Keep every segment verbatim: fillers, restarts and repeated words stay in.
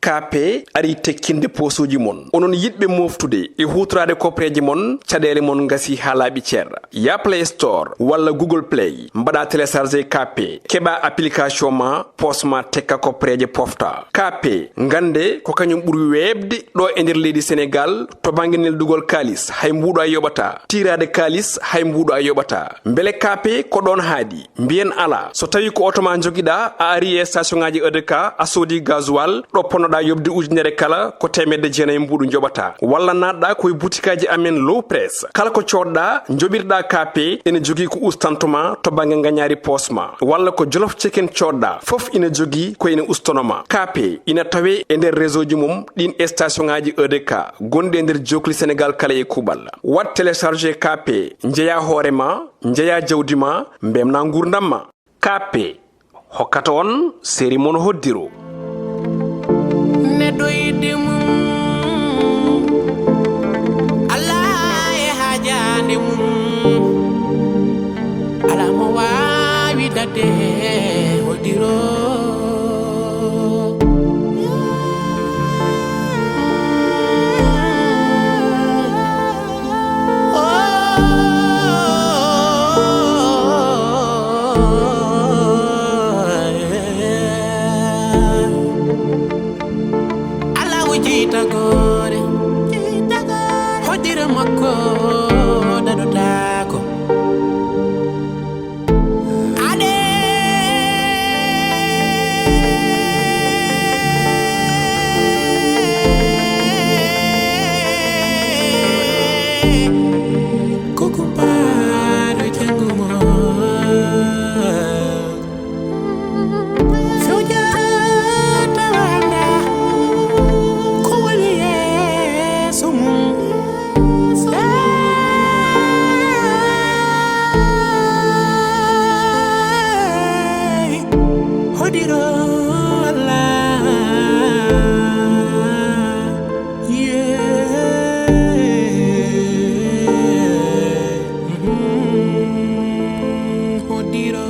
K P arii tekkinde poosuuji mon. Onon yiɗɓe mooftude e huutoraade kopreeje mon, caɗeele mon ngasii haa laaɓi cer. Yah Play Store walla Google Play, mbaɗaa télécharger K P, keɓaa application ma, poos ma tekka kopreeje pofta. K P, ngannde ko kañum ɓuri weeɓde ɗo e nder leydi Senegaal to bannge neldugol kaalis, hay mbuuɗo a yoɓataa. Tiiraade kaalis, hay mbuuɗo a yoɓataa. Mbele K P ko ɗoon haaɗi? Mbiyen alaa. So tawii ko oto ma njogiɗaa, a arii e station ŋaaji E D K, a soodii gasoil, ɗo ponnoɗaa yoɓde ujunere kala, ko teemedde jeenayi mbuuɗu njoɓataa. Walla naatɗaa ko e butikaaji amen Low Press. Kala ko coodɗaa, njoɓirɗaa K P, ene jogii ko ustanto ma to bannge ngañaari poos ma. Walla ko Jolof Chicken coodɗaa, fof ina jogii ko ene ustono ma. K P ina tawee e nder réseau ji mum ɗiin e station ŋaaji E D K gonɗi e nder jookli Senegaal kala e kuuɓal. Waɗ télécharger K P, njeyaa hoore ma, njeyaa jawdi ma, mbemnaa nguurndam ma. K P hokkata on seri mon hoddiro. Neɗɗo yiɗde mum, Allah e haajaande mum. Alaa mo waawi daɗde hoddiro. Allahu jiitagore, hoddira makko daɗotaako. Ade ko kumpaaɗo janngo mo. Sujata wanda ko woni yeeso mum. Hey, hodiro Allah. Yeah. Mm-hmm. Hodiro.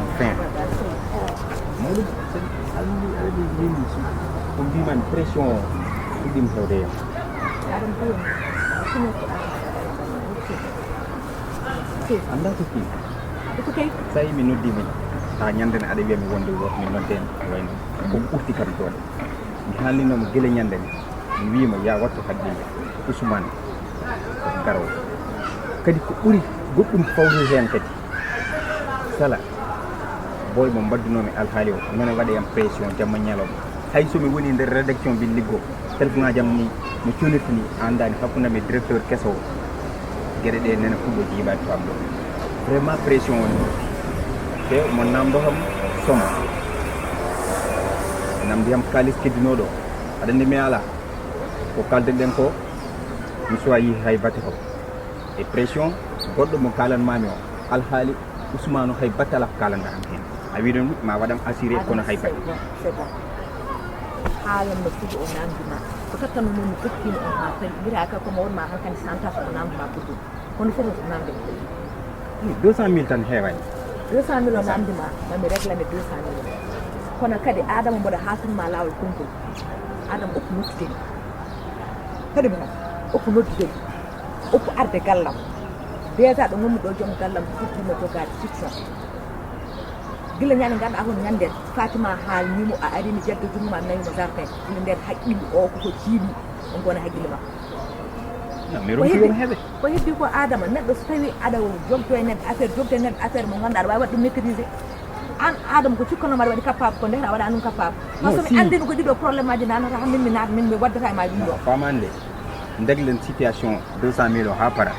Enfin. Mawɗum, sen almi almi yimɓe su ko mbiman pression o fuɗɗima hewde hen. Aɗa mbiya, sino ko aɗa. Ok. Ok. Annda ko fi. Ko kay. Tawi mi noddi min. Ha ñande ne aɗa wiya mi wonde woto mi nodde en wayno. Ko ɓurti kam doole. Mi haalnino mo gila ñande ne. Mi wiima ya wattu haqqille. Ousmane. Ko garowo. Kadi ko ɓuri goɗɗum fawru hen kadi. Sala. Boy mo mbaddunoomi alhaali o, nana waɗa yam pression jamma ñalawma. Hay so mi woni nder rédaction bi liggo, téléphone am ni no cunirta ni, a anndaani hakkunde am e directeur keso o. Geɗe ɗe nana fuɗɗo jiibaade to am ɗo. Vraiment pression woni ɗo. Te mo namndo kam soma. Namndi yam kaalis keddinooɗo. Aɗa anndi mi alaa. Ko kalden ɗen ko, mi suwa yihi hay bate ko. E pression, goɗɗo mo kaalanmaami o, alhaali Ousmane hay batte alaa ko kaalanɗaa am heen. A wiɗon ma waɗam assuré kono hay batte. C'est bon, c'est bon. Haalan no fuɗi o namdi ma. Ko tottano noon mi tokkiima on haa fari. Mbira ka ko mo won ma halkani santa ko o namdi ma ɓurɗum. Kono fof o namdi ma. Deux cent mille tan heewani. Deux cent mille o namdi ma, ma mi réglane deux cent mille. Kono kadi Adama mboɗo haaltun ma laawol konngol. Adama okku noddude mi. Kadi mi noon, okku noddude mi. Okku arde gallam. Déjà ɗo ngonmi ɗo joom gallam fuɗɗiima jogaade fiction. Gila ñande ngarɗa toon ñande Fatima haalniimo a ari mi ƴetta junngo ma mi nawima jardin. Gila nden haqqille o koko jiimi on gona haqqille makko. Non, mi ko rompi heddi, ɗum heɓe. Ko heddi ko Adama, neɗɗo so tawi aɗa jogdo e neɗɗo affaire, jogde e neɗɗo affaire mo ganduɗa aɗa wawi waɗde ɗum maîtriser. An Adama, ko cikkanno mbaɗa waɗi capable, ko ndeke a waɗa ɗum capable? Par ce que mi anndi ko ɗiɗo problème aji nanata, han min mi naata, min mi waddata e ma ɗum ɗo. Famande, ndeglen situation deux cent mille o haa para.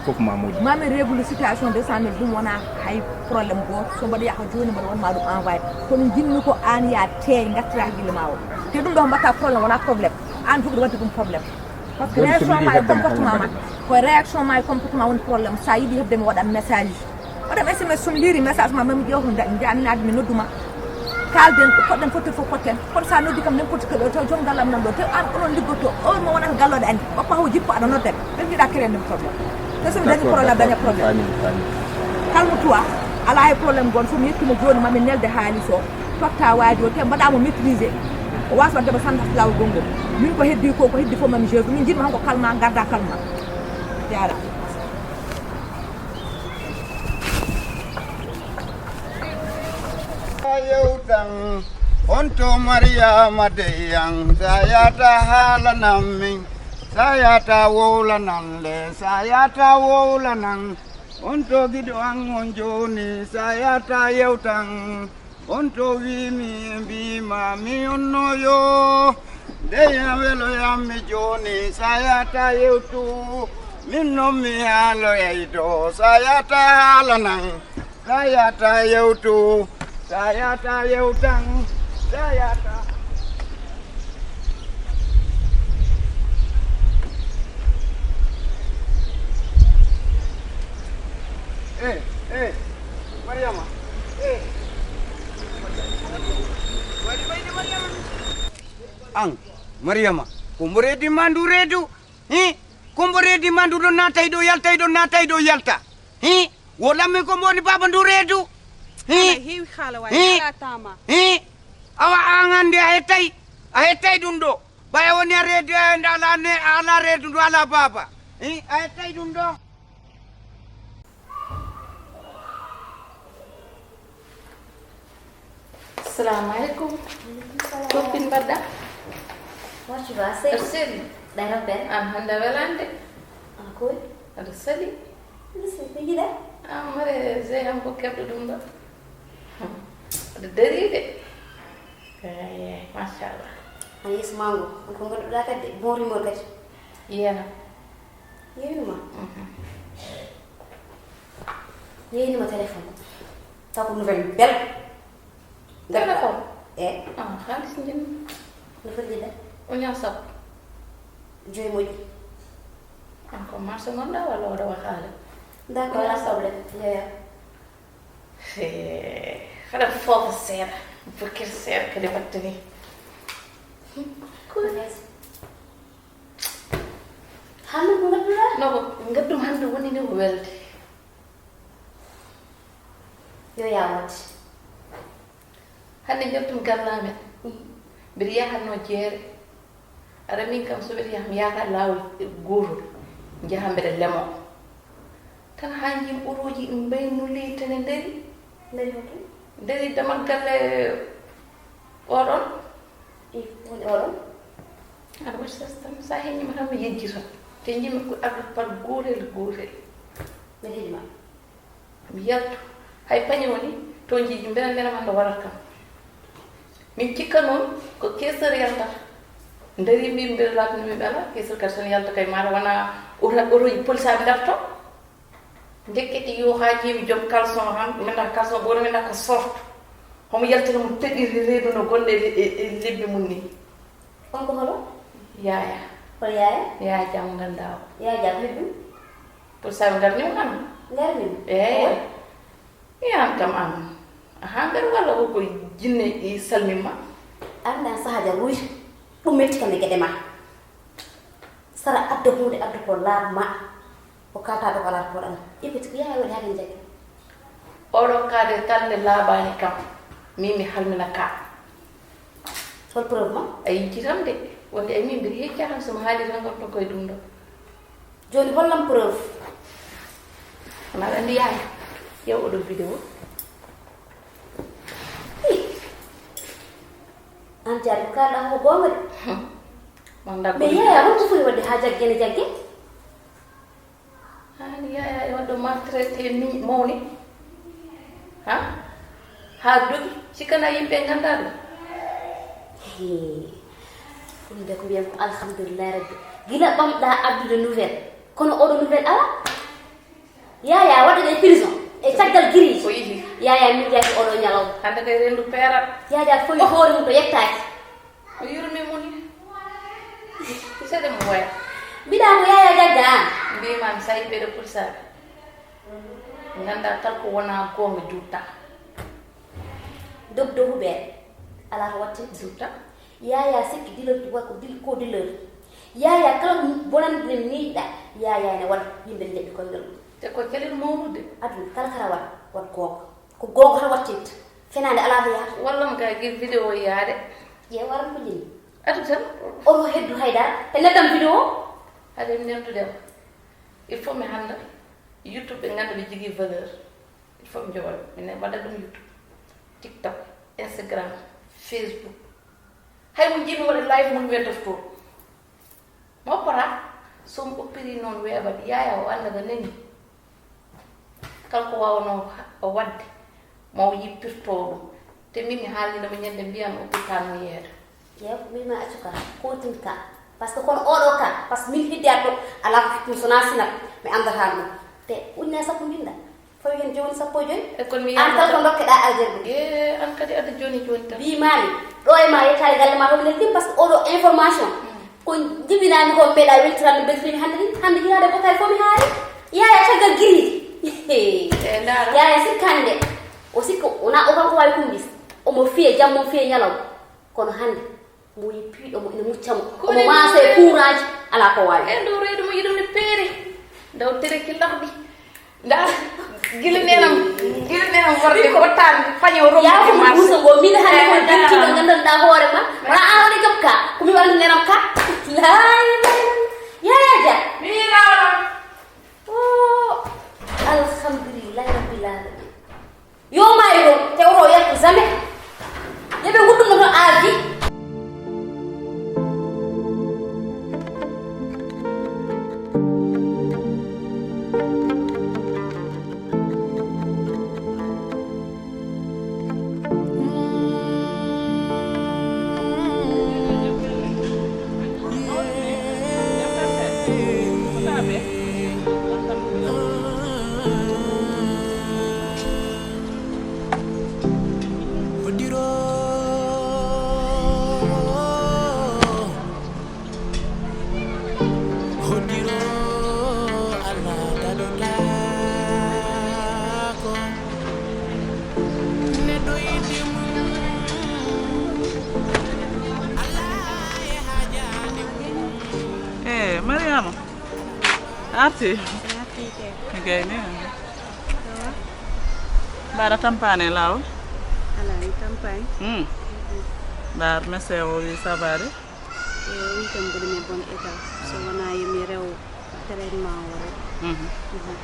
Fof ma moƴƴu. Ma min réglu situation deux cent mille, ɗum wona hay problème gooto. So mbaɗoya ko jooni, mbaɗa wonma ɗum envoyé. Kono jinmi ko an ya teey, ngartira hakkille ma o. Te ɗum ɗo ko mbaɗta problème, wona problème. An jogiɗo waɗde ɗum problème. Par ce que réaction ma e comportement ma, ko réaction ma e comportement woni problème. Sa yiɗi heɓde mi, waɗa message. Waɗa S M S, so mi liiri message ma, mami ƴeew to nda-, njaami naade mi nodduma. Kaalden, poɗɗen fottude fof potten. Kono sa noddi kam n'importe quelle heure, taw joom galle am nan ɗo. Te an onon liggotto, heure mo wonata galle oɗo andi. Bappa ho jippo aɗa nodda mi. Ɓe mbiɗa créer ɗum problème. Te so mi dañi problème, daña problème. Calme-toi. Ala e problème gon, so mi yettuma jooni, mami nelde haalis o. Totta waaji o, te mbaɗa mo maîtriser. O wasa wadde mo sanda lawol gongol. Min ko heddi ko, ko heddi fof mami jeesu. Min jiɗma hanko calme-a, garda calme-a. Jaaraama. Yewtan on to Mariyama dey an, sa yata haalanan min, sa yata wowlanan le, sa yata wowlanan on to giɗo an on jooni, sa yata yewtan on to wiimi e mbiima mi onno yo. Dey a weloyammi jooni, sa yata yewtu min non mi haaloyay to, sa yata haalanan. Sayata yewtu, sayata yewtan, sayata. Eh, eh, Mariama, eh. An, Mariama, ko mbo reedi ma ndu reedu? Hi, ko mbo reedi ma ndu ɗo naatay ɗo yaltay ɗo naatay ɗo yalta? Hi, wo lammin ko mbo woni baaba ndu reedu? Hi, hi, awa an hannde a hettay, a hettay ɗum ɗo. Ɓaya woni a reedu a ala ne, a ala reedu ndu ala baaba. Hi, a hettay ɗum ɗo. Assalamu aleykum. Copine mbaɗɗa? Waccu ba sey. Aɗa selli? Ɗay rabbere. An hannde a welaani de. An koy? Aɗa selli? Aɗa selli, ko jiɗa? An mare Zey am ko keɓɗo ɗum ɗo. Aɗa darii de. Eey, machallah. An yeeso ma ngo, on ko ngannduɗaa kadi de, bon rumeur kadi. Yiyana. Yeewnuma? Yeewnima téléphone. Taw ko nouvelle belle. Téléphone? Eey. Ah, haalis njinmi. No foti jiɗa? Oña sappo. Joyi moƴƴi. An ko marché ngonɗa walla oɗo waxaale? D'accord, wala problème. Yeeya. Haɗa foofa seeɗa, bakkir seeɗa kadi wattani. Hannde ko ngadduɗa? No ko ngaddum hannde woni ni ko welde. Yo yawati. Hannde jottum gallamen. Mbiɗa yahatno jeere. Aɗa min kam so mbeɗa yaha mi yaata laawol gootol njaha mbeɗa lemo tan haa njim ɓorooji mbaynuli tene ndari. Ndari hoto? Ndari damal galle oɗon. I woni oɗon? Aɗa waɗi sas tan so a heññima tan mi yejjita te njimi ko arde par gootel gootel. Mbeɗa heɗima. Mi yaltu hay pañe woni toñjiji mbela mbela man no warat kam. Min cikka noon ko keseur yaltata. Ndari mbimi mbela latnumi mbela keseur kadi son yalta kay mata wona oto otoji polisaɓe darto. Ndekkete yo ha ƴeewi joom caleçon han mbela caleçon ɓoto mbela ko sorte. Homo yaltina mo teɗɗirde reedu no gonɗe e lebbi mum ni. On ko holo? Yaya. Hol yaya? Yaya jam gandawo. Yaya jam hebbim. Pour ça ɓe ngarnima kam. Ngarnima? Eyi. Yan kam an. Aha ngar walla ko koye jinne i salmimma. An ɗan sahaja ruy. Ɗum metti kam e geɗe ma. Sara adda hunde adda ko laaɓ ma. O kalta ɗo ko alaa ko waɗan. Ippiti ko yaya waɗi hamin jaggi. Oɗo kaade tan nde laaɓaani kam. Min mi halmina ka. Hol preuve ma? A yejjitam de. Wonde ay min mbiɗa yejja tan so mi haali tan ngonton koye ɗum ɗo. Jooni hollam preuve. Kono aɗa anndi yaaya. Ƴeew oɗo vidéo. An jaati ko kalɗa ko goonga de. Mais yaya holko foti waɗde ha jagge ne jagge? Haani yaya e waɗɗo maltraité mi mawni ha Haa dogi, sikkana yimɓe nganndaa ɗum. Hee, ɗum de ko mbiyam ko alhamdulillahi rabbi. Gila ɓamɗa addude nouvelle, kono oɗo nouvelle ala. Yaya waɗa e prison e caggal giriji. O yihi. Yaya miijaki oɗo ñalawma. Hannde kay rendu peerat. Yaya fowi hoore mum to yettaaki. O yurmi muni. Seɗe mo waya. Mbiɗa ko yaya jagga an. Mbima mi sayi ɓeɗe pulsaɓe. Ngannda tal ko wona goonga juutta. Dog dow huɓeere. Ala ko watte. Juutta. Yaya sikki dilor wa ko dil ko dilor. Yaya kala bonande miiɗa. Yaya ne waɗa yimɓe ne jaɓi koyngal mum. Te ko kelel mawnude. Aduna kala kala waɗa wat goonga. Ko goonga tan wattirta. Fenaande alaa to yahata. Wallam ka gir vidéo yaade. Ƴeew aran ko jini. Atu tan. Oto heddu haydara. E neddam vidéo. Haade mi neldude ma. Il faut mi hannda. YouTube ɓe ngannda ɓe jogii valeur. Il faut mi jogoɗo. Mi ne waɗa ɗum YouTube. TikTok, Instagram, Facebook. Hay mo jiɗmi waɗa live mum mi weddata toon. Moppata, so mi oppiri noon weeɓat, yaya o annda nani. Kala ko waawnoo o waɗde, ma o yippirto ɗum. Te min mi haalnino mo ñande mbiyan oppirtaan mo yeedo. Yew, min ma accu ka, kootin ka. Parce que kono oɗo ka, parce que min hidde addo, ala ko ɗum sona sinat, mi anndata ɗum. Te ujna sappo mbinda. Fawi heen jooni sappo e joy. E kono mi an kala ko ndokkeɗa aljeri ɗum. E an kadi adda jooni jooni tan. Mbimaami ɗo e ma yettaade galle ma homi neldi parce que oɗo information ko jibinami ko mbeɗa weltirande beltimi hannde ni hannde hiraade botare fof mi haari yaya caggal giriji. E ndaara. Yaya sikka hannde o sikka wona o kanko wawi kumbis omo fiye jammo fiye ñalaw kono hannde Mbuyi piiɗo mo ina mucca mo. Omo maasa e kuuraaji alaa ko waawi. E ndow reedu mo yiɗum ne peeri. Ndow tereki larɗi. Nda gila nenam gila nenam warde ko tan paño rom. Yaa ko mo buusa ngo min hande ko binti mo gandanɗa hoore ma. Wala an woni gam ka ko mi wala nenam ka. Lay lay. Yaya ja. Mi lawla. Oh. Alhamdulillah rabbil alamin. Yo maayo ɗum te oto o yaltu jamais. Yo ɓe ngudduno to aadi. Eh, Mariama. Arti. Arti ke. Gayni. Bara tampane lawo. Ala ni tampane. Hmm. Bar mese o wi sabari. E wi kam budi me bon état. So wana yemi rew traitement o rek. Mhm. Mhm.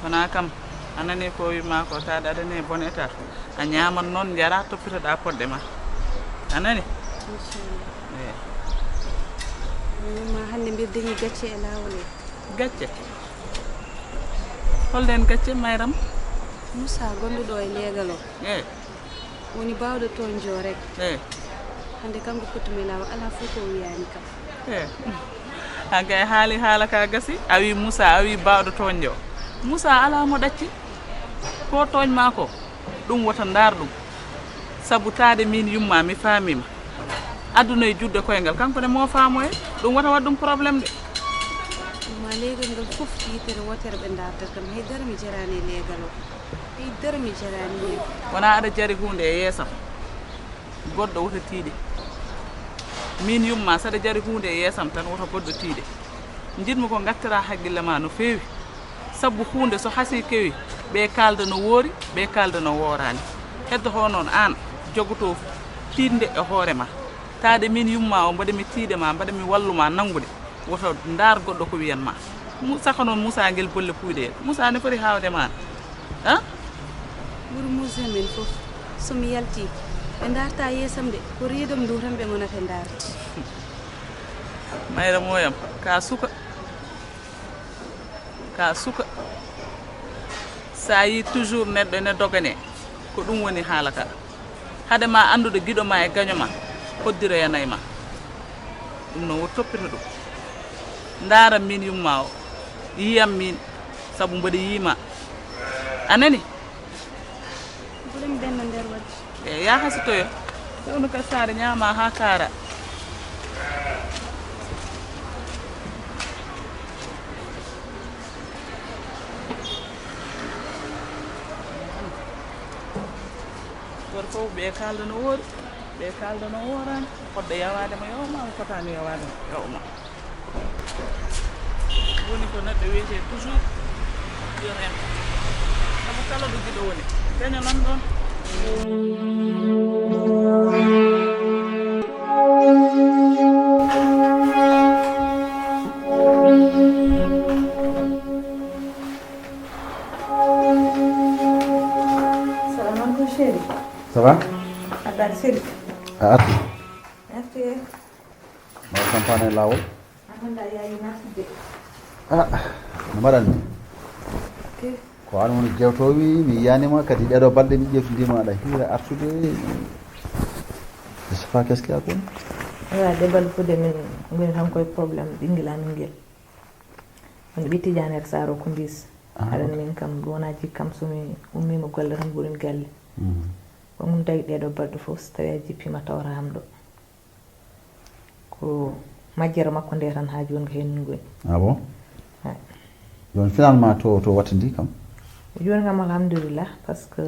Wona kam a nani ko wima ko taade aɗa nani bon état a ñaman noon jara toppitoɗa poɗɗe ma a nani. Inchallah. Eyi. Ma hannde mbiɗa dañi gacce e laawol e gacce. Holden gacce mayram? Moussa gonɗo ɗo e leegal o. Eyi. Woni baawɗo toñjo rek. Eyi. Hannde kam ko kottumi laawol alaa fof ko wiyani kam. Eyi. Hankay haali haala ka gasi a wi Moussa a wi baawɗo toñjo. Moussa alaa mo ɗacci ko tooñ ma ko ɗum wota ndaar ɗum. Sabu taade min yumma mi faamima. Aduna e juɗde koyngal kanko ne mo faamoye ɗum wota waɗ ɗum problème de. Ma leegal ngal fof yitere wotere ɓe dartat kam hay dara mi jarani e leegal o. Hay dara mi jarani hen. Wona aɗa jari hunde e yeesam. Goɗɗo wota tiiɗe. Min yumma saɗa jari hunde e yeesam tan wota goɗɗo tiiɗe. Jiɗmi ko gattira haqqille ma no feewi. Sabu hunde so hasi kewi ɓe kalda no woori ɓe kalda no woorani. Heddoto noon aan jogoto tiiɗnde e hoore ma. Taade min yumma o mbaɗa mi tiiɗe ma mbaɗa mi wallu ma nanngude. Woto ndaar goɗɗo ko wiyan ma. Mu- saka noon Moussa ngel bolle puyɗe en. Moussa ne foti haawde ma. Han? Wuro Moussa men fof so mi yalti ɓe darta yeesam de ko riidam ndu tan ɓe ngonata darti. Mayra moyam ka suka. Ka suka. Sa yi toujours neɗɗo ene dogane. Ko ɗum woni haala ka. Hade ma anndude giɗo ma e gaño ma, hoddiroyanay ma. Ɗum noon, wo toppito ɗum. Ndaara min yumma o, yiyam min, sabu mboɗo yii ma. A nani? Mboɗo mi ɓenna nder waɗde. E yaa hasitoyo. Fewndo ka saare ñaama haa kaara. Gooto fof ɓe kaalda no woori, ɓe kaalda no wooraani, fodde yawaade mo yawma, mo fotaani yawaade mo yawma. Woni ko neɗɗo wiyetee toujours yo rento. Sabu kala ɗo giɗo woni, dañanan ɗoon. Salamu alaikum, chéri. Ça va? Aɗa daari, chéri? A arti? Merci. Mbaɗa campagne e laawol? Alhamdulillah, yayi, merci de. Ah, no mbaɗanmi? Ok. Ko an woni jewtoomi, mi yiyaanima, kadi ɗeɗo balɗe mi ƴeewtindima aɗa hiira artude. Je sais pas qu'est-ce qu'il y a quoi. Wala de balɗe fof de min ngoni tan koye problème ɓinngel amin ngel. Woni ɓitti Janere Saaro ko mbis. Ah, aɗan ok. Min kam wona jikkam so mi ummiima golle tan mbuɗen galle. Mm. Ko ɗum tagi ɗeɗo balɗe fof so tawi a jippiima tawata am ɗo. Ko majjere makko nde tan haa jooni ko heen min ngoni. Ah bon? Hay. Jooni finalement to, to wattindi kam? Jooni kam alhamdulillah, parce que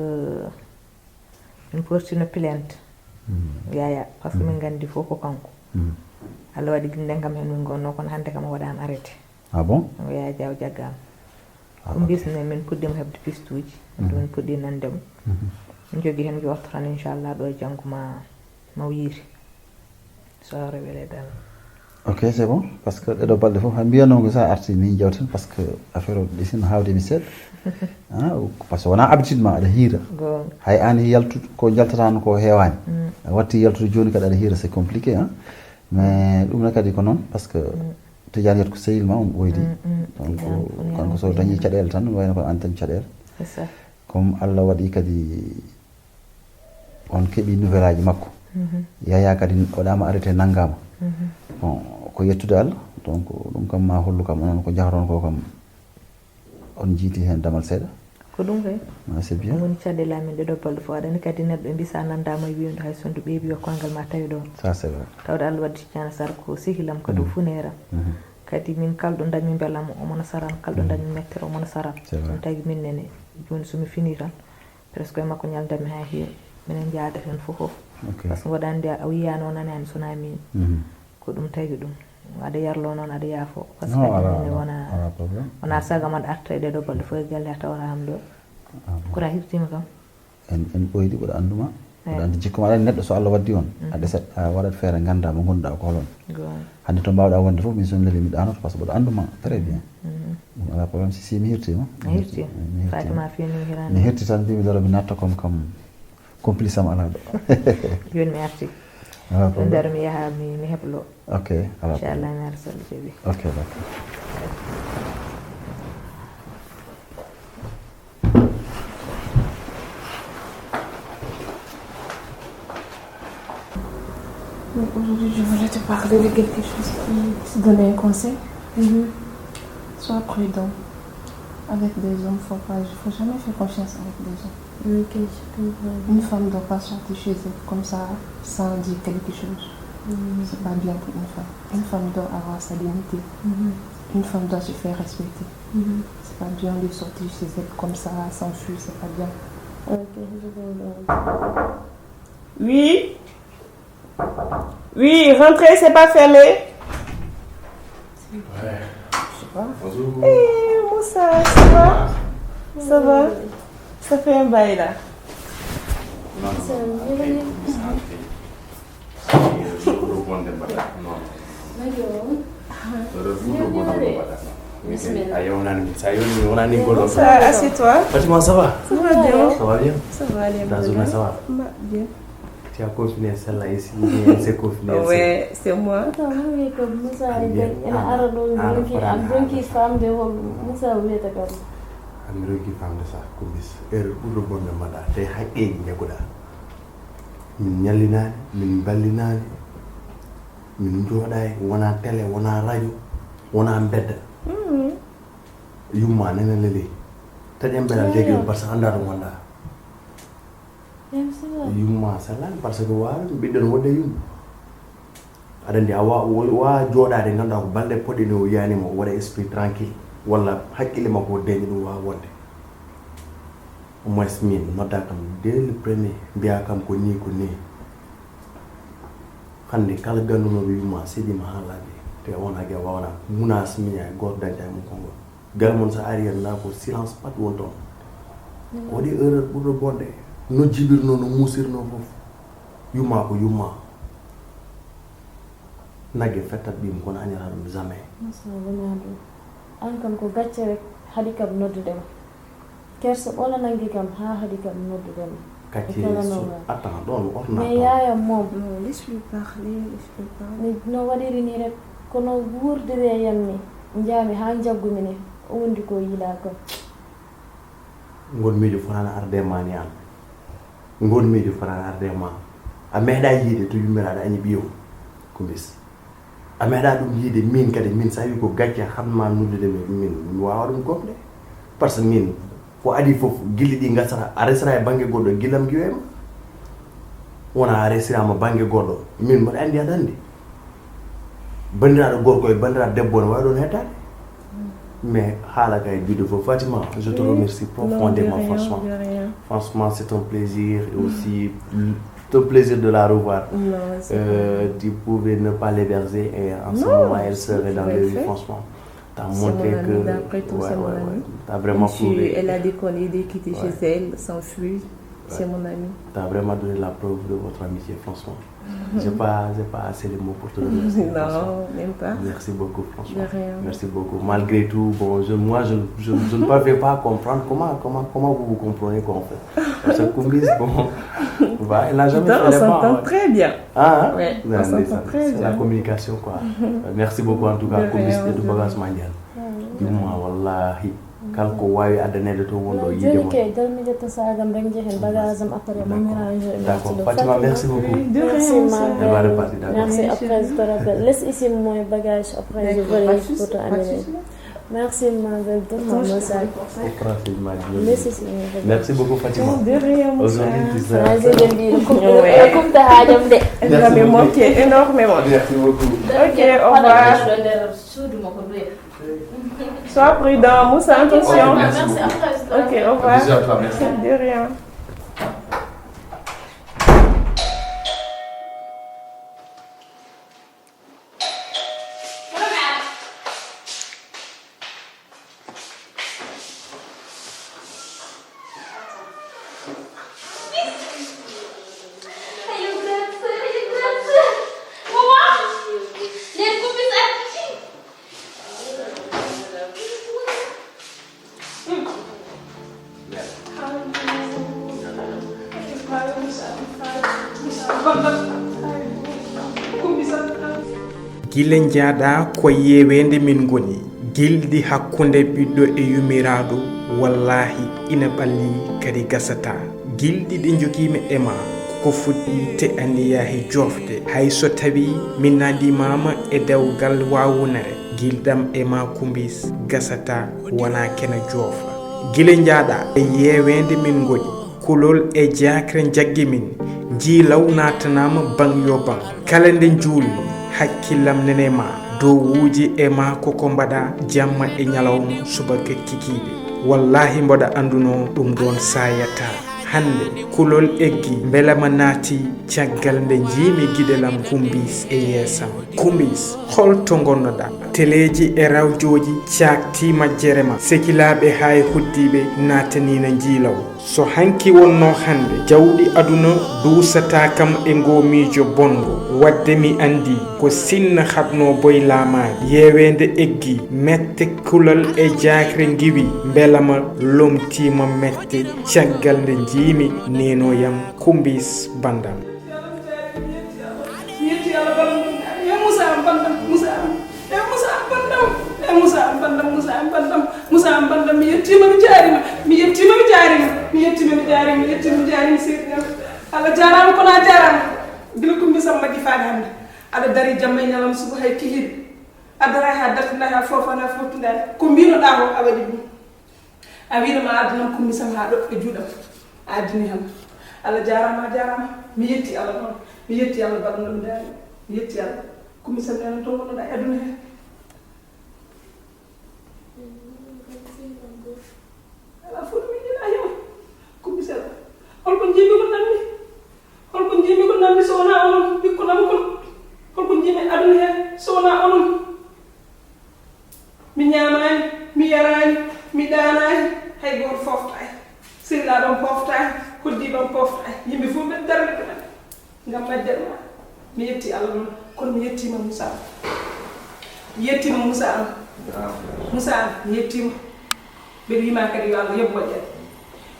min portino plainte. Mm. Yaya, parce que min nganndi fof ko kanko. Mm. Allah waɗi gilɗen kam heen min ngonno, kono hannde kam o waɗaama arrêté. Ah bon? Yaya Diaw jaggaama. Ah, ok. Ko mbisne min puɗɗiima heɓde pistuuji, min puɗɗi nande mo. Mhm. Min njogii heen njorto tan, inchallah, ɗo e janngo ma, ma o yiiti. So Allah welee dal. Ok, c'est bon, parce que ɗeɗo balɗe fof, hay mbiyanoo ko so a arti ni jewten, parce que affaire o ɗisin hawde mi seeɗa. Ah, parce que wonaa habitude ma aɗa hiira. Goonga. Hay an yaltu ko jaltataano ko heewaani. Mm. A watti yaltude jooni kadi aɗa hiira, c'est compliqué, hein. Mais ɗum ne kadi ko noon, parce que Tidiane yiyata ko sehil ma on ɓooydi. Mm, mm. Donc, Tidiane ko kanko so dañi caɗeele tan, wayno ko an dañi caɗeele. C'est ça. Comme Allah waɗi kadi on keɓi nouvelle aji makko. Mhm. Yaya kadi waɗaama arrêté, nanngaama. Mhm. Bon, ko yettude Allah. Donc, ɗum kam ma hollu kam, onon ko njahron ko kam, on jiiti heen damal seeɗa. Ko ɗum kay. Ah, c'est bien. Ɗum woni caɗeele amin ɗeɗo balɗe fof. Aɗa anndi kadi neɗɗo ɓe mbisa nanndaama e wiyde hay so ndu ɓeeɓi o koyngal ma tawi ɗoon. Ça, c'est vrai. Tawde Allah waddi Tidiane Sarr ko sehilam kadi o funeeram. Mhm. Kadi min kala ɗo dañmi mbelam omo no saram, kala ɗo dañmi mettere omo no saram. C'est vrai. Ɗum tagi min nene, jooni so mi finii tan, presque e makko ñaldanmi haa heewi. Minen njaada heen fof fof. Ok. Par ce que mboɗo anndi a wiyaano nanaani so wonaa miin. Mhm. Ko ɗum tagi ɗum. Aɗa yarlo noon, aɗa yaafo. Parce que non, alaa, min alaa, wona, alaa problème. Wona sago ma aɗa arta e ɗeɗo balɗe fof e galle a tawata am ɗo. Ah, bon. Kono a hirtiima kam. En, en ɓooydi, mboɗo annduma. Eey. Mboɗo anndi jikku ma, aɗa anndi neɗɗo so Allah waddi on. Mhm. A ɗesat, a waɗat feere, ngannda mo ngonɗa ko holon. Goonga. Hannde to mbaawɗa wonde fof, min so mi leli mi ɗaanoto, par ce que mboɗo annduma très bien. Mhm. Ɗum alaa problème, si, si mi hirtiima. A hirtiima. Mi hirtiima. Fatima fini mi hirani. Mi hirti tan, mbimi daro mi natta comme, comme complice am alaa ɗo. Jooni mi arti. Alaa problème. Nder mi yaha mi, mi heblo. Ok, alaa problème. Inchallah, mi ara so Allah jaɓi. Ok, d'accord. Donc aujourd'hui, je voulais te parler de quelque chose, te donner un conseil. Mhm. Sois prudent. Avec des hommes, faut pas, faut jamais faire confiance avec des hommes. Ok, je comprends. Une femme doit pas sortir chez elle comme ça sans dire quelque chose. Mhm. C'est pas bien pour une femme. Une femme doit avoir sa dignité. Mhm. Une femme doit se faire respecter. Mhm. C'est pas bien de sortir chez elle comme ça, sans feu, c'est pas bien. Ok, je comprends. Oui. Oui, rentrez, c'est pas fermé. Ouais. Je sais pas. Bonjour. Eh, Moussa, ça va? Ça va? Ça fait un bail là. Non, non, non. Après, après. Rebonde mbaɗa. Non. Bismillah. A yewnani min. Sa yewni mi wonani ngol. Ça, assieds-toi. Fatima, ça va? Ça va bien. Ça va bien? Ça va, alhamdulillah. Ta journée, ça va? Ma-, bien. Tu as confiné celle-là ici, ou bien elle s'est confinée, elle seule? Ouais, c'est moi. Attends, vous voulez que Moussa aille bien. Elle a arrêté, ah, donc, ah, il a donc, il femme de Moussa, vous êtes d'accord. Ami roggi famde sa kumbis heure ɓurɗo bonde mbaɗa te haqqeeji jaguɗa. Min ñallinaani, min mballinaani, min njooɗaay, wona télé, wona radio, wona mbedda. Yumma nene leli. Taƴen mbeɗa legi on par ce que annda to ngonɗa. Yumma sellani par ce que wawi ɓiɗɗo no wodde yumma. Aɗa andi a wa wa jooɗaade ngannduɗaa ko balɗe poɗɗe ni o yiyaani mo o waɗa esprit tranquille walla hakkille makko o deñi ɗum waawa wonde. Au moins min nodda kam dès le premier mbiya kam ko ni ko ni. Hannde kala ganndunoɓe yumma seedima haa laaɓi te on hagi a wawana munas miña e gooto dañta e mum konngol. Gare mon so ari hen na ko silence pat won toon. Ko waɗi erreur ɓurɗo bonde no jibirno no musirno fof. Yumma ko yumma. Nagge fettat ɓim kono añata ɗum jamais. Wona ɗum. An kam ko gacce rek haɗi kam noddude ma. Kersa ɓola nangi kam ha haɗi kam noddude ma. Kacce attends ɗon orna mais yaya mom. Non, laisse-lui parler, laisse-lui parler. No waɗiri ni rek kono wuurde we yammi. Njaami ha jaggumi ni o wondi ko yila ko. Ngon miijo fotano arde ma ni an. Ngon miijo fotano arde ma. A meeɗa yiide to yummiraɗo añi ɓiyom. Ko mbis. A meeɗa ɗum yiide min kadi min sa wi ko gacce hatma noddude min min mi wawa ɗum gomde. Par ce que min ko adi fof gilli ɗi gasata a resata e banggue goɗɗo gillam giwema. Wona a resirama banggue goɗɗo min mboɗa andi aɗa andi. Bandiraɗo gorko e bandiraɗo debbo ne wawi ɗon hettade. Mais haala kay beautiful Fatima, je te remercie profondément franchement. Franchement c'est un plaisir et aussi c'est un plaisir de la revoir. Euh, tu pouvais ne pas l'héberger et en ce moment elle serait dans le lit franchement. T'as montré que ouais, ouais, ouais, t'as vraiment prouvé. Elle a décollé de quitter chez elle sans fuir. C'est mon ami. T'as vraiment donné la preuve de votre amitié franchement. J'ai pas, j'ai pas assez de mots pour te remercier. Non, même pas. Merci beaucoup, franchement. De rien. Merci beaucoup. Malgré tout, bon, je, moi, je, je, je ne parviens pas à comprendre comment, comment, comment vous vous comprenez, quoi, en fait. Parce que Kumbis, bon, bah, il n'a jamais fait les pas. On s'entend très bien. Ah, hein? Ouais, on s'entend très bien. C'est la communication, quoi. Euh, merci beaucoup, en tout cas, Kumbis, de tout bagage mondial. Yumma, wallahi. Kala ko wawi addanede to wonɗo yiide mon. Kay dal mi ƴetta sagam rek jehen bagage am après mo mélange e. D'accord Fatima, merci beaucoup. Merci ma belle. Merci après je te rappelle. Laisse ici mon bagage après je vais pour te amener. Merci ma belle, donne-moi mon sac. Merci beaucoup Fatima. De rien. Aujourd'hui tu seras. Comme ta hajam de. Elle va me manquer énormément. Merci beaucoup. Ok, au revoir. Sois prudent, Moussa, attention. Ok, au revoir. Bisous à toi, merci. De rien. Gila njaaɗa ko yeeweende min ngoni. Gilɗi hakkunde ɓiɗɗo e yummiraaɗo, wallaahi ina ɓalli kadi gasataa. Gilɗi ɗi njogiimi e maa ko fuɗɗi te a niyaahi joofde. Hay so tawii mi nandimaama e dewgal waawunere, gilɗam e maa Kumbis gasataa, wonaa kena joofa. Gila njaaɗa e yeeweende min ngoni. Kulol e jaakre njaggi min, njiilaw naatanaama baŋ yo baŋ. Kala nde njuulmi, hakkillam nene ma, dowuuji e ma ko ko mbaɗa jamma e ñalawma subaka kikiiɗe. Wallaahi mboɗa anndunoo ɗum ɗoon saayataa. Hannde, kulol eggi, mbela ma naati caggal nde njiimi giɗel am Kumbis e yeesam. Kumbis, hol to ngonnoɗaa? Teleeji e rawjooji caaktii majjere ma. Sekilaaɓe haa e hoddiiɓe naataniino njiilaw. So hanki wonnoo hannde, jawɗi aduna duusataa kam e ngoo miijo bonngo. Waɗde mi anndii ko sinna haɗnoo boy laamaade. Yeeweende eggi, mette kulol e jaakre ngiwi, mbela ma lomtiima mette caggal nde njiimi neenooyam Kumbis banndam. Mi yetti Yalla balɗe ɗum. E Moussa am banndam, Moussa am. E Moussa am banndam. E Moussa am banndam, Moussa am banndam. Moussa Banda, mi yettiima, mi jaariima, mi yettiima, mi jaariima, mi yettiima, mi jaariima, mi yettiima, mi jaariima, seydi Ñaŋ. Allah jaaraama, kono a jaaraama. Gila Kumbi Sam majji faade hannde. Aɗa dari jamma e ñalawma suba hay kihiiɗe. A daraaki haa dartindaaki, haa foofaani, haa footindaaki. Ko mbiinoɗaa ko a waɗi ɗum. A wiino ma addanam Kumbi Sam haa ɗo e juuɗam. A addani kam. Allah jaaraama, a jaaraama. Mi yetti Allah noon. Mi yetti Allah baɗɗo ɗum daari. Mi yetti Allah. Kumbi Sam, nena to wonnoɗaa e aduna he. Alaa fof no min njinaa heen. Ko misal. Holko njiimi ko nanmi? Holko njiimi ko nanmi so wonaa onon ɓikkon am kon? Holko njiimi aduna heen so wonaa onon? Mi ñaamaani, mi yaraani, mi ɗaanaani, hay gooto fooftaani. Sehilaaɓe am pooftaani, hoɗdiiɓe am pooftaani. Yimɓe fof mbeɗa darani ɗumen. Ngam majjere ma, mi yetti Allah noon, kono mi yettiima Moussa. Mi yettiima Moussa am. Moussa am, mi yettiima. Mbeɗa wiima kadi yo Allah yoɓ moƴƴere.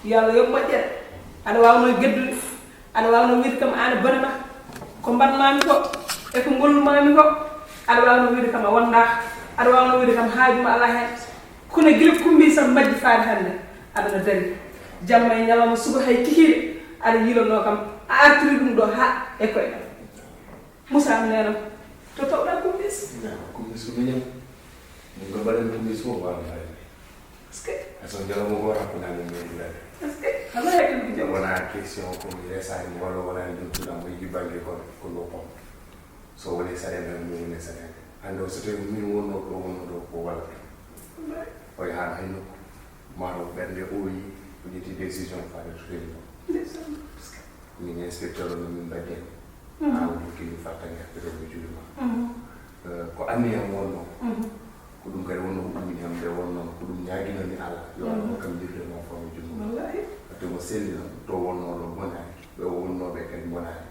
Yo Allah yoɓ moƴƴere. Aɗa waawno geddude. Aɗa waawno wiide kam aan bone ma. Ko mbaɗmaami ko, e ko ngollumaami ko. Aɗa waawno wiide kam a wondaaka. Aɗa waawno wiide kam haaju ma alaa heen. Kono gila Kumbi Sam majji faade hannde, aɗa na dari. Jamma e ñalawma suba hay kikiiɗe, aɗa yiilonoo kam, a artiri ɗum ɗo haa e koyɗam. Moussa am, neenam, to tawɗaa Kumbi Sam? Neenam, Kumbi Sam ko miñam. Min ko mbaɗen Kumbi Sam fof, waawa mbaɗen. Est-ce que? Hay so ñalawma gooto hakkunde amen e mum dadi. Est-ce que? Alaa e ɗum ko jam. Wonaa question ko mi resaani mo walla wonaa ɗum tuɗa mo yiɗi bannge ko, ko ɗo pom. So woni saɗeende, mi woni saɗeende. Hannde o, so tawi min wonno ɗo, wonno ɗo ko walla. Wallahi. O yahaano hay nokku. Maaro ɓernde o yi, o ƴetti décision faade to réunion. Ndeysaan. Min inspecteur o no min mbaɗi heen. Mhm. Haa o jokki min fartaŋŋe hakkunde o e juuɗe ma. Mhm. Eh, ko anniya am wonno. Mhm. Ko ɗum kadi wonno ko ɗum min hemde wonno. Ko ɗum ñaaginoo mi Allah. Yo Allah, mhm, hokkam yirde mo fawmi junngo. Wallahi. Ate mo selli noon, to wonno ɗo bonaani. Ɓe o wonnooɓe kadi bonaani.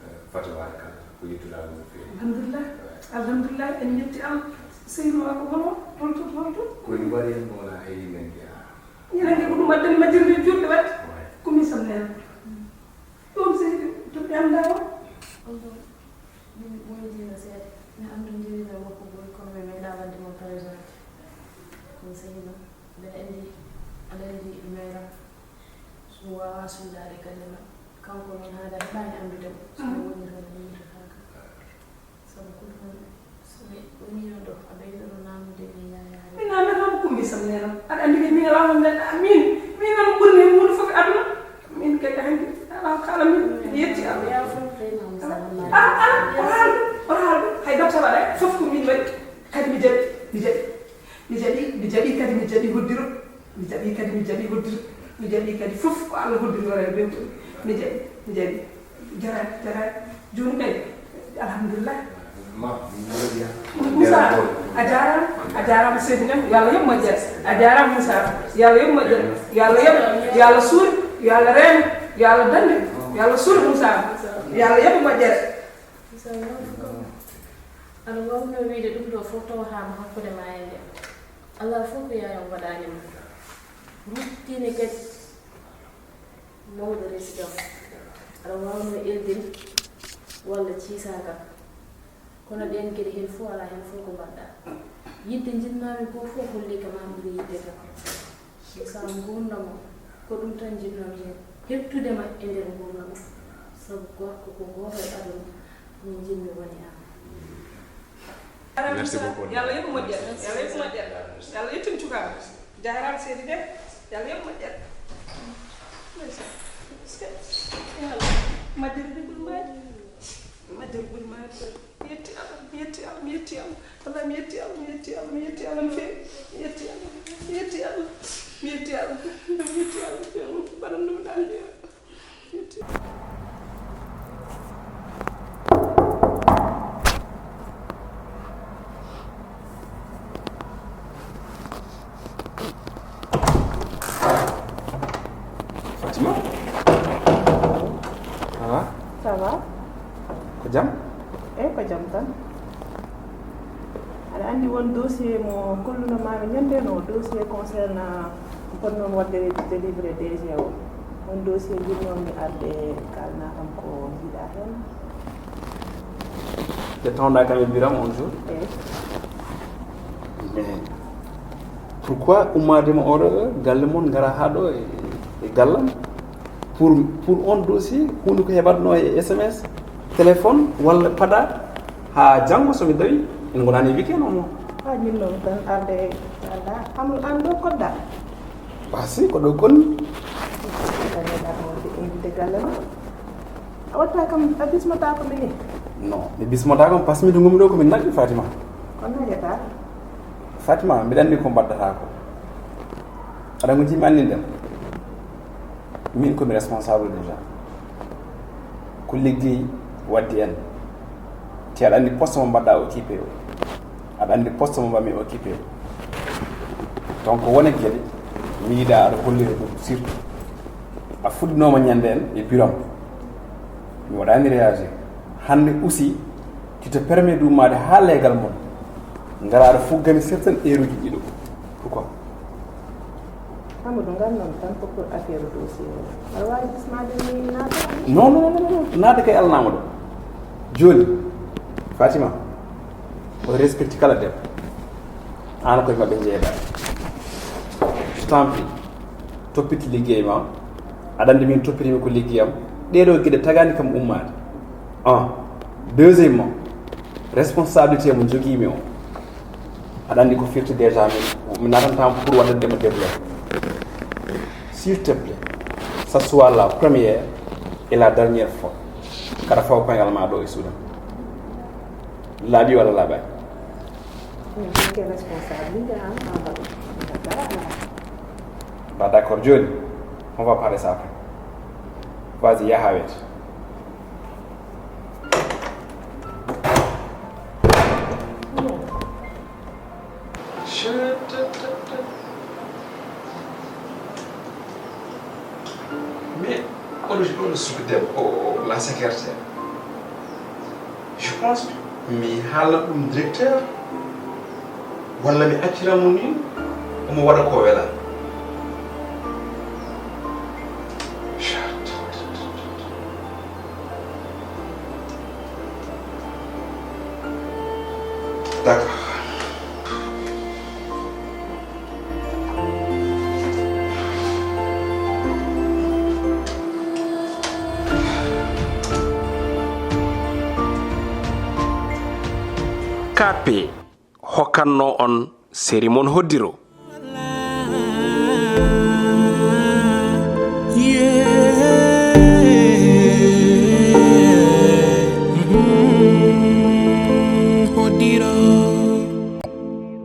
Eh, Fatabarakalla, ko yettude Allah no feewi. Alhamdulillah. Ouais. Alhamdulillah, en yetti Allah. Seydi ma ko hono, holto, holto? Ko en mbari en mbola e yimɓe njeyaa. Ñande ko ɗum addani majjirde juulde waɗde. Ouais. Ko min sam nena. Ɗum seydi, to ɓe anndaa o. On ɗon, min ɓoydiino seeɗa. Mi anndondirii e makko boy, kono mi meeɗaa waɗde mo présenté. Kono seydi ma, mbeɗa anndi, aɗa anndi meeɗa. So mi waawaa suuɗaade galle maɓɓe. Kanko noon, haade a heɓaani anndude mo. So mi wonii toon, mi yiytataa kam. Sabu ko ɗum woni, so mi woniino ɗo, a ɓeydoto naamnude mi yaayaare. Mi naamnata ko Kumbi Sam nena. Aɗa anndi kadi min alaa mo mi nanndaa. Min, min noon ɓurmi e huunde fof e aduna. Min kadi hanki alaa ko kaalan min. Mi yetti Allah. Yaa fof kay ma Moussa. Ah, ah, o haal ɗum, o haal ɗum. Hay docteur waɗa fof ko min waɗi. Kadi mi jaɓi, mi jaɓi. Mi jaɓi, mi jaɓi kadi, mi jaɓi hoddiro. Mi jaɓi kadi, mi jaɓi hoddiro. Mi jaɓi kadi fof ko Allah hoddiri o rewɓe ɓe. Mi jaɓi, mi jaɓi. Jaraani, jaraani. Jooni kay, alhamdulillah. Ma, mi moƴƴa. Moussa, a jaaraama, a jaaraama seydi men. Yo Allah yoɓ moƴƴere. A jaaraama Moussa. Yo Allah yoɓ moƴƴere. Yo Allah yoɓ, yo Allah suur, yo Allah reeno, yo Allah dande, yo Allah suur Moussa. Yo Allah yoɓ moƴƴere. Moussa, yo Allah fof kam. Aɗa waawno wiide ɗum ɗo fof tawa haama hakkunde ma e nde. Alaa fof ko yaayam waɗaani ma. Ruttini kadi mawɗo résident. Aɗa waawno eldin walla ciisaaka. Kono ɗeen geɗe heen fof alaa heen fof ko mbaɗɗaa. Yiɗde njiɗmaami ko fof holliika ma ɓuri yiɗde kam. Sa nguurndam o, ko ɗum tan njiɗnomi heen, heɓtude ma e nder nguurndam o. Sabu gorko ko gooto e aduna, min njiɗmi woni am. Merci beaucoup. Yo Allah yoɓ moƴƴere. Yo Allah yoɓ moƴƴere. Yo Allah yettin cukaaɓe. Jaaraama seydi Dem. Yo Allah yoɓ moƴƴere. Ndeysaan. Yo Allah. Majjere de ɓuri maaji. Majjere ɓuri maaji. Mi yetti Allah, mi yetti Allah, mi yetti Allah. Wallahi mi yetti Allah, mi yetti Allah, mi yetti Allah no feewi. Mi yetti Allah, mi yetti Allah, mi yetti Allah, mi yetti Allah no feewi. Mbaɗan ɗum ɗaani. Fatima? Ça va? Ça va? Ko jam? Eyi, ko jam tan. Aɗa anndi won dossier mo kolluno maami ñande no, dossier concernant ko foti noon waɗde délivré D G o. Won dossier njiɗnomi arde kaalna kam ko njiɗa heen. Nde tawɗa kam e biram on jour. Eyi. Mais Pourquoi ummaade mo oɗo galle mon, ngara haa ɗo e, e gallam? Pour, pour on dossier, huunde ko heɓatno e S M S, téléphone, walla paɗa, haa janngo so mi dawi, en ngonani e weekend o mo. A ñinno tan arde e Allah, amul an ɗo kodda. Basi, ko ɗo konni. Tan e ɗaɗo invité galle ma. A watta kam, a bismata ko mini? Non, mi bismata kam, parce que miɗo ngumi ɗo ko min naggi, Fatima. Ko nagata? Fatima, mbiɗa anndi ko mbaɗdata ko. Aɗa ngonji mi anndi nden. Min ko mi responsable déjà. Ko liggey waddi en. Te aɗa anndi poste mo mbaɗɗa occupé o. Aɗa anndi poste mo mbaɗmi occupé o. Donc wone gele, mi yiɗa aɗa hollira ɗum surtout. A fuɗɗinooma ñande en e bureau am. Mi waɗaani réagir. Hannde aussi, qui te permet de ummaade haa leegal mon. Ngara aɗa fuggani certaines heure uji ɗiɗo. Pourquoi? Amadou, ngal noon tan ko pour affaire dossier o. Aɗa waawi bismaade mi naata? Non, non, non, non, non. Naata kay alanaama ɗo. Jooni, Fatima, o respecte kala debbo. Aan koye maɓɓe njeeɗa. Je t'en prie. Toppiti liggey ma. Aɗa anndi min toppitimi ko liggey am. Ɗee ɗoo geɗe tagaani kam ummaade. Un. Deuxièmement, responsabilité mo jogiimi o. Aɗa anndi ko firti déjà min, mi naatanta pour waɗde mo développé. S'il te plaît, ça soit la première et la dernière fois. Kaɗa fawa koyngal ma ɗo e Soudan. Laaɓi walla laaɓaani? Min ke responsabilité an, an waɗi. Ba d'accord, jooni, on va parler ça après. Vas-y, yaha weeta. Mais oɗo, oɗo suka debbo o, o, la secrétaire. Je pense que mi haalna ɗum directeur, walla mi accira mo ni, omo waɗa ko wela. D'accord. K P hokkatno on seri mon hoddiro.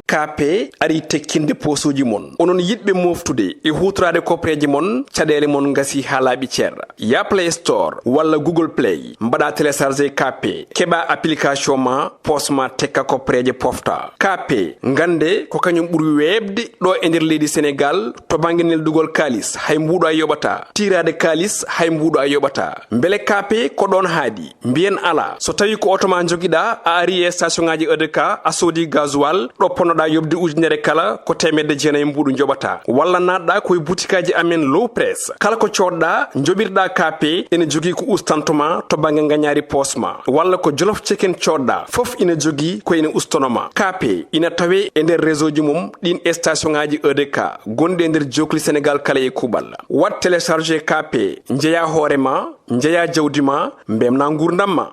K P ari tekkinde poosuuji mon. Onon yiɗɓe moftude e huutoraade koppareeje mon, caɗeele mon ngasi haa laaɓi cer. Ya Play Store walla Google Play, mbaɗa télécharger K P, keɓa application ma, poos ma tekka koppareeje pofta. K P, ngannde ko kañum ɓuri weeɓde ɗo e nder leydi Senegaal to bannge neldugol kaalis, hay mbuuɗo a yoɓata. Tiiraade kaalis, hay mbuuɗo a yoɓata. Mbele K P ko ɗoon haaɗi? Mbiyen alaa. So tawii ko oto ma njogiɗaa, a ari e station ŋaaji E D K, a soodi gasoil, ɗo ponnoɗaa yoɓde ujunere kala, ko teemedde jeenayi mbuuɗu njoɓataa. Walla naatɗaa ko e butikaaji amen Low Press. Kala ko coodɗaa, njoɓirɗaa K P, ene jogii ko ustantoma to bannge ngañaari poos ma. Walla ko Jolof Chicken coodɗaa, fof ina jogii ko ene ustonoma. K P ina tawee e nder réseau ji mum ɗiin station ŋaaji E D K gonɗi e nder jookli Senegaal kala e kuuɓal. Waɗ télécharger K P, njeyaa hoore ma, njeyaa jawdi ma, mbelna nguurndam ma.